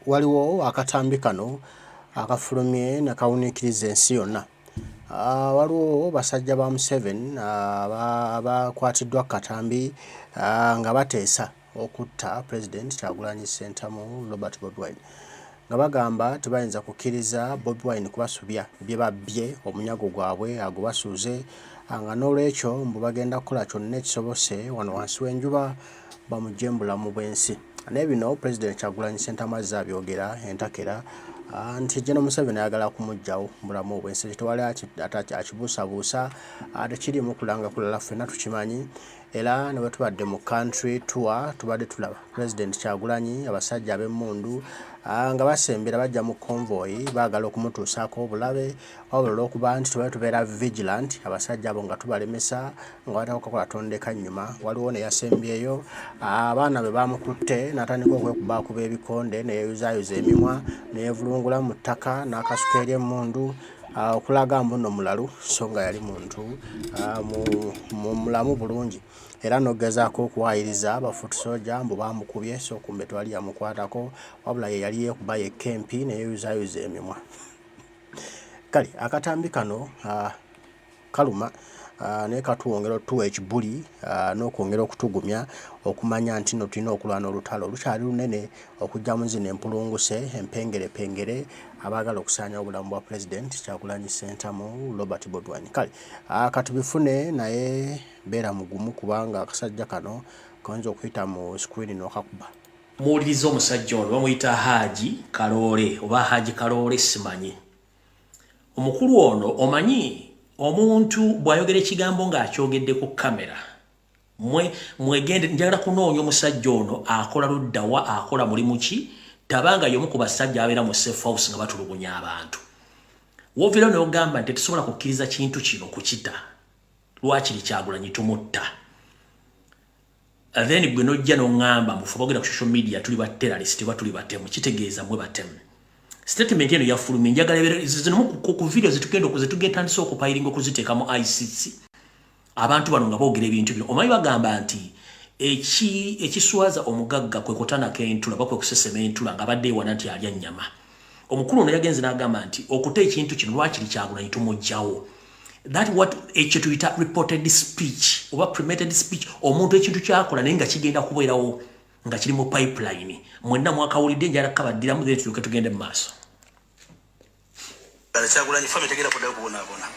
Waliwo akatambi kano akafulumye ne kawuniikiriza ensi yonna. Waliwo basajja ba Museveni abakwatiddwa ku katambi nga bateesa okutta Pulezidenti Kyagulanyi Ssentamu Robert Bobi Wine nga bagamba tebayinza kukkiriza Bobi Wine kubasubya bye babbye omunyago gwabwe agubasuuze nga n'olwekyo mbu bagenda kukola kyonna ekisobose wano wansi w'enjuba bamuggye mu bulamu bw'ensi. Naye bino Pulezidenti Kyagulanyi Ssentamu azze abyogera entakera nti General Museveni ayagala kumuggyawo mu bulamu obw'ensi, ekyo tewali akibuusabuusa, tekiriimu kulanga kulala ffenna tukimanyi era ne bwe tubadde mu country tour tubadde tulaba Pulezidenti Kyagulanyi abasajja ab'emmundu nga basembera bajja mu convoy baagala okumutuusaako obulabe wabula olw'okuba nti tubadde tubeera vigilant abasajja abo nga tubalemesa nga bataka kukola tondeka nnyuma. Waliwo neyasembyeyo abaana bwe bamukutte n'atandika okwekubaakuba ebikonde ne yeeyuzaayuza emimwa ne yeevulungula mu ttaka n'akasuka eri emmundu okulaga mbu nno mulalu so nga yali muntu mulamu bulungi era n'okugezaako okuwaayiriza ba foot soldier mbu baamukubye so kumbe tewali yamukwatako wabula ye yali yeekuba yekka empi ne yeeyuzaayuza emimwa. Kale akatambi kano kaluma naye katwongera otuwa ekibuli n'okwongera okutugumya okumanya nti nno tulina okulwana olutalo olukyali lunene okuggyamu zino empulunguse empengerepengere abaagala okusaanyawo obulamu bwa Pulezidenti Kyagulanyi Ssentamu Robert Bobi Wine. Kale katubifune naye beera mugumu kubanga akasajja kano kayinza okuyita mu screen n'okakuba. Muwulirize omusajja ono bamuyita Haji Kaloole oba Haji Kaloole simanyi. Omukulu ono omanyi omuntu bw'ayogera ekigambo ng'akyogedde ku kamera mwe mwegende njagala kunoonya omusajja ono akola luddawa akola mulimu ki tabanga y'omu ku basajja abeera mu safe house nga batulugunya abantu. Wovira n'ogamba nti tetusobola kukkiriza kintu kino kukita lwakiri Kyagulanyi tumutta. Then gwe nojja n'oŋŋamba mufe boogera ku social media tuli ba terrorist oba tuli batemu, kitegeeza mwe batemu. Statement eno yafulumye njagala zino ku video zetugenda okuzetugenda okupayiringa okuziteeka mu ICC. Abantu bano nga boogera ebintu bino omanyi bagamba nti ekiswaza omugagga kwe kutanaka entula oba kwe kusesema entula nga badde ewana nti alya nnyama. Omukulu ono yagenze n'agamba nti okuta ekintu kino lwakiri Kyagulanyi tumuggyawo. That what ekyo tuyita reported speech oba premeditated speech, omuntu ekintu kyakola naye nga kigenda kubeerawo nga kiri mu pipeline. Mwenna mwakawulidde njala kabaddiramu then tulyoke tugende mu maaso. Kyagulanyi family tegenda kuddayo kubonaabona.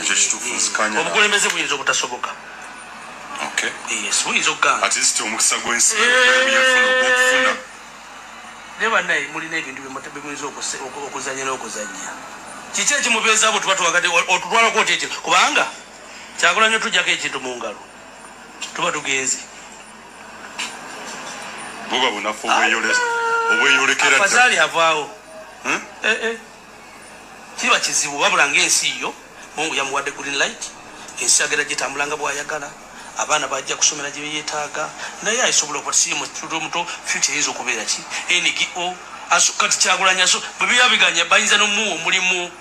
Ekyo kituufu nzikanya. Obukulembeze buyinza obutasoboka. Okay. Yes, buyinza okugaana. At least omukisa gw'ensi ebyenfuna ogw'okufuna. Naye bannaye mulina ebintu bye muyinza okuzannya n'okuzannya. Kiki ekimubeeza bwe tuba twagadde otutwalako otya ekintu? Kubanga Kyagulanyi otuggyako ekintu mu ngalo tuba tugenze. Buba bunafu obweyolekera ddala. Afazaali avaawo. Kiba kizibu wabula ng'ensi yo Mungu yamuwadde green light, ensi agenda gitambula nga bw'ayagala, abaana bajja kusomera gye beetaaga, naye asobola okuba si muto, future eyinza okubeera ki NGO. Kati Kyagulanyi bwe biba biganya bayinza n'omuwa omulimu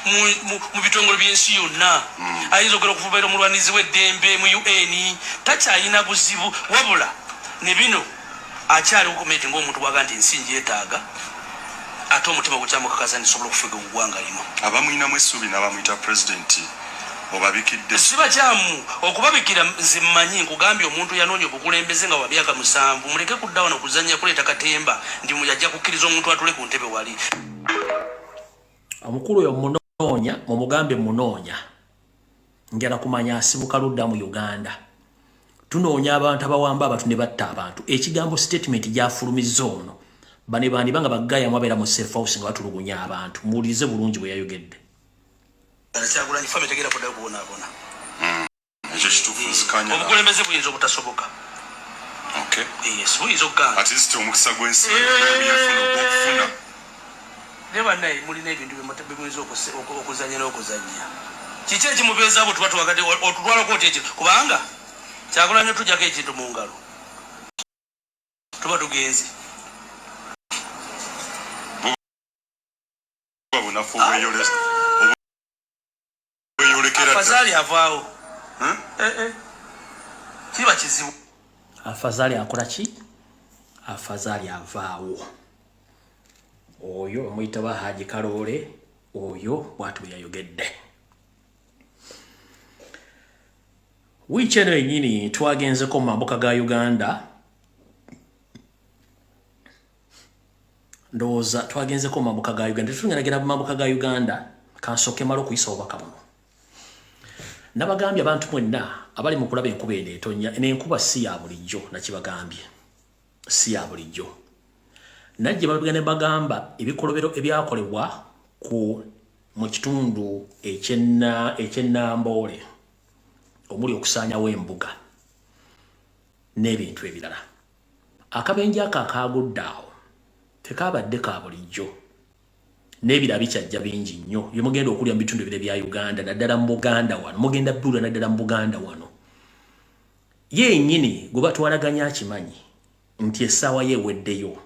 mu bitongole by'ensi yonna, ayinza okugenda okufubaira omulwanizi w'eddembe mu UN, takyalina buzibu wabula ne bino akyali okumeti ng'omuntu bw'aga nti ensi ngyetaaga ate omutima gukyamukakasa nti sobola okufuga eggwanga lino. Abamuyinamu essuubi n'abamuyita pulezidenti obabikidde? Si bakyamu okubabikira, nze mmanyi nkugambye omuntu yanoonya obukulembeze nga wa myaka 7 muleke kudda wano kuzannya kuleeta katemba nti yajja kukkiriza omuntu atule ku ntebe wali. Omukulu oyo munoonya, mumugambe munoonya. Njala kumanya asibuka ludda mu Uganda. Tunoonya abantu abawamba abantu ne batta abantu. Ekigambo statement gyafulumizza ono. Bane bandi banga bagaya mwabeera mu safe house nga batulugunya abantu. Muwulirize bulungi bwe yayogedde. Kyagulanyi family tegenda kuddayo kubonaabona. Ekyo kituufu nzikanya. Obukulembeze buyinza obutasoboka. Okay. Yes, buyinza okugaana. At least omukisa gw'ensi ebyenfuna ogw'okufuna. Naye bannaye mulina ebintu bye muyinza okuzannya n'okuzannya. Kiki ekimubeeza bwe tuba twagadde otutwalako otya ekintu? Kubanga Kyagulanyi otuggyako ekintu mu ngalo tuba tugenze. Buba bunafu obweyolekera ddala. Afazaali avaawo. Kiba kizibu. Afazaali akola ki? Afazaali avaawo. Oyo omuyita ba Haji Kaloole, oyo bw'ati bwe yayogedde. Wiiki eno yennyini twagenzeko mu mambuka ga Uganda, ndowooza twagenzeko mu mambuka ga Uganda, tetungeragera mu mambuka ga Uganda. Kansooke mala okuyisa obubaka buno. Nabagambye abantu mwenna abali mu kulaba enkuba eno etonnya, eno enkuba si ya bulijjo, nakibagambye si ya bulijjo. Najje mabega ne bagamba ebikolobero ebyakolebwa ku mu kitundu eky'e Namboole omuli okusaanyawo embuga n'ebintu ebirala. Akabenje ako akaagudde awo tekaabadde ka bulijjo, n'ebirala bikyajja bingi nnyo bye mugenda okulya mu bitundu ebire bya Uganda, naddala mu Buganda wano. Mugenda biwulira naddala mu Buganda wano. Ye yennyini gwe batwalaganya akimanyi nti essaawa ye eweddeyo,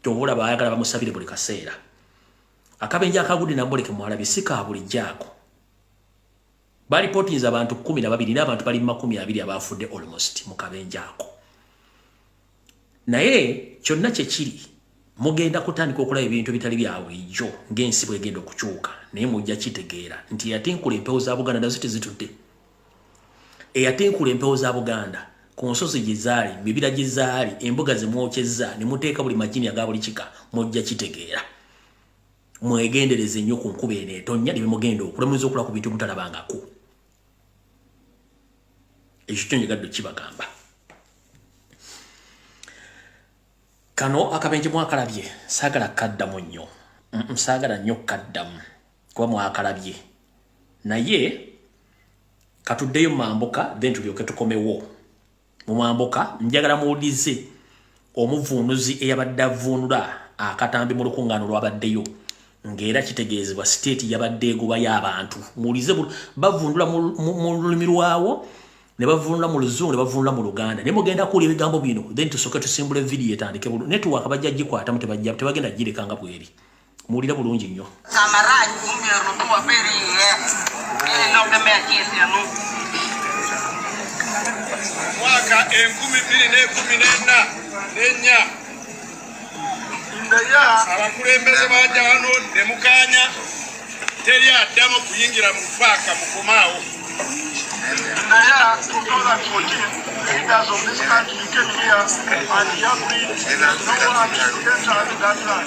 kyova olaba ayagala bamusabire buli kaseera. Akabenje akagudde Namboole ke mwalabye si ka bulijjo ako. Balipootinze abantu 12 n'abantu bali mu 20 abaafudde almost mu kabenje ako. Naye kyonna kye kiri, mugenda kutandika okulaba ebintu ebitali bya bulijjo ng'ensi bwegenda okukyuka, naye mujja kitegeera nti eyatinkula empewo za Buganda nazo tezitudde. Eyatinkula empewo za Buganda ku nsozi gye zaali, mibira gye zaali, embuga ze mwokyezza ne muteeka buli majini aga buli kika, mujja kitegeera. Mwegendereze nnyo ku nkuba eno etonnya ne bemugenda okula, muyinza okula ku bintu mutalabangako. Ekyo kyo njagadde okibagamba. Kano akabenje mwakalabye, saagala kaddamu nnyo, saagala nnyo kaddamu kuba mwakalabye, naye katuddeyo mambuka, then tulyoke tukomewo mu mambuka. Njagala muwulize omuvuunuzi eyabadde avvuunula akatambi mu lukuŋŋaano lwabaddeyo, ng'era kitegeezebwa state yabadde egobayo abantu. Muwulize bavvuunula mu lulimi lwawo, ne bavvuunula mu Luzungu, ne bavvuunula mu Luganda, naye mugenda kuwulira ebigambo bino. Then tusooke tusimbule vidiyo etandike. Network bajja gikwatamu, tebajja tebagenda gireka nga bweri. Muwulire bulungi nnyo. Kamaraj myero tu wabed iye en lokke me acel enu. Mwaka 2014 abakulembeze bajja wano ne mukanya teri addamu kuyingira mu paaka, mukomaawo. In the year 2014, leaders of this country came here and he agreed that no one should enter that land.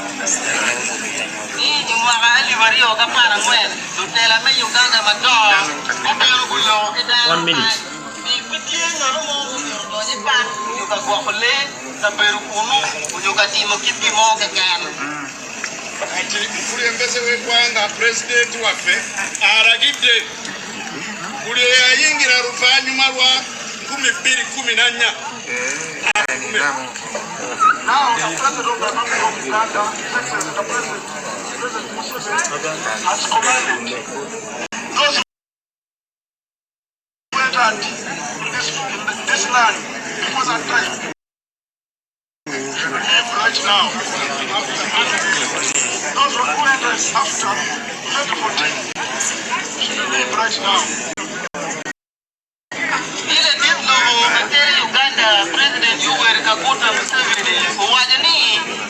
Ni mwaka 2014 lutela me Uganda madongo gubino guloko ki dano. One minute. Pe tye ngat mo myero odony i pak nyo ka gwoko lee kabedo kunu onyo ka timo kit gin mo keken. Kati mukulembeze w'eggwanga, pulezidenti waffe alagidde buli eyayingira luvannyuma lwa 2014 afume. Now, the President of the Republic of Uganda, His Excellency the President, President Museveni, has commanded those who entered in this land before that time should leave right now. Those who entered after 2014 should leave right now. Ile dit lobo ma tere Uganda, President Yoweri Kaguta Museveni owaco ni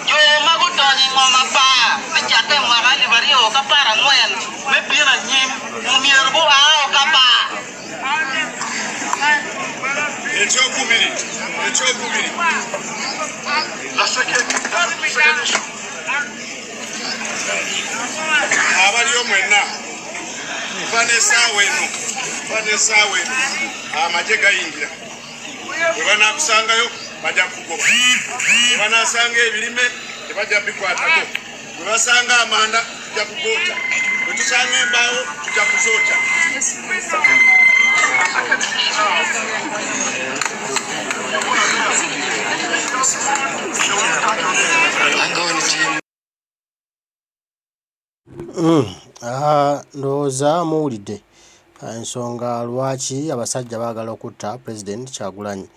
jo ma gudonyo i ngom apar me cakke i mwaka 2014 me bino anyim omyero guao ka par. Ekyokubiri, The second issue. Abaliyo mwenna, kuva n'essaawa eno, kuva n'essaawa eno, amagye gayingira. Bwe banaakusangayo bajja kugoba, bwe banaasanga ebirime tebajja bikwatako, bwe basanga amanda tujja kugookya, bwe tusanga embaawo tujja kuzookya. The second issue now. They will touch on it. Ah, ndowooza muwulidde ensonga lwaki abasajja baagala okutta President Kyagulanyi.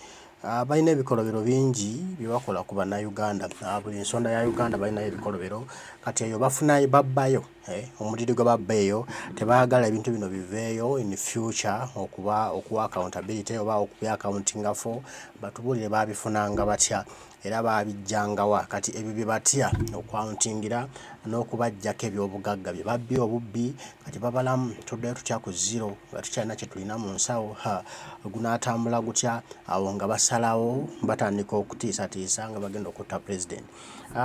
Balina ebikolobero bingi bye bakola ku Bannayuganda. Buli nsonda ya Uganda balinayo ebikolobero. Kati eyo bafunayo babbayo. Omuliri gwe babba eyo tebaagala ebintu bino biveeyo in future okuba okuwa accountability oba okuba accountinga for batubuulire baabifunanga batya era baabijjangawa. Kati ebyo bye batya okucountingira n'okubaggyako ebyobugagga bye babbye obubbi. Kati babalamu tuddayo tutya ku zero nga tukyalina kye tulina mu nsawo? Ha, gunaatambula gutya awo nga basalawo batandika okutiisatiisa nga bagenda okutta president?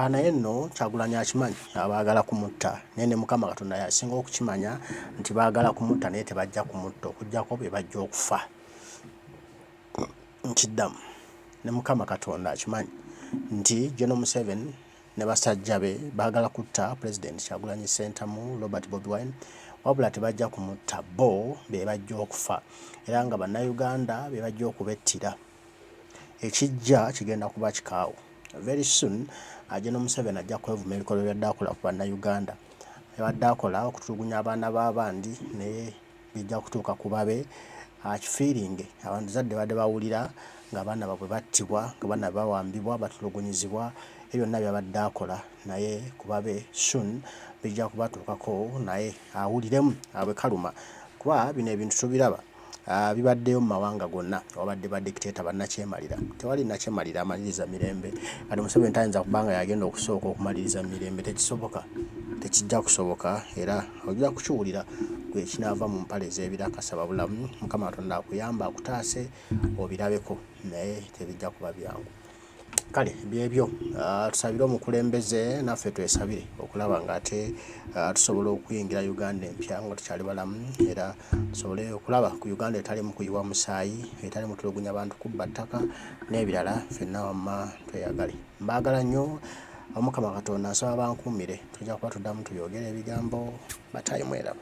Naye nno Kyagulanyi akimanyi abaagala kumutta, naye ne Mukama Katonda y'asinga okukimanya nti baagala kumutta, naye tebajja kumutta okuggyako be bajja okufa. Nkiddamu, ne Mukama Katonda akimanyi nti General Museveni ne basajja be baagala kutta Pulezidenti Kyagulanyi Ssentamu Robert Bobi Wine, wabula tebajja kumutta, bo be bajja okufa era nga Bannayuganda be bajja okubettira. Ekijja kigenda kuba kikaawu. Very soon General Museveni ajja kwevuma ebikolwa by'abadde akola ku Bannayuganda, by'abadde akola okutulugunya abaana b'abandi, naye bijja kutuuka ku babe akifiiringe. Abazadde babadde bawulira ng'abaana baabwe battibwa, nga abaana bawambibwa, batulugunyizibwa, ebyo byonna by'abadde akola naye ku babe soon bijja kubatuukako naye awuliremu bwe kaluma, kuba bino ebintu tubiraba bibaddeyo mu mawanga gonna wabadde ba dictator bannakyemalira. Tewali nakyemalira amaliriza mirembe. Kati Museveni tayinza kuba nga yagenda okusooka okumaliriza mirembe, tekisoboka, tekijja kusoboka, era ojja kukiwulira gwe ekinaava mu mpale ez'ebiraka. Saba bulamu, Mukama Katonda akuyambe akutaase obirabeko, naye tebijja kuba byangu. Kale byebyo, tusabire omukulembeze naffe twesabire okulaba ng'ate tusobola okuyingira Uganda empya nga tukyali balamu, era tusobole okulaba ku Uganda etalimu kuyiwa musaayi, etalimu kutulugunya bantu, kubba ttaka n'ebirala. Ffenna wamma tweyagale. Mbaagala nnyo. Omukama Katonda nsaba bankuumire. Tujja kuba tuddamu tubyogere ebigambo batayi mweraba.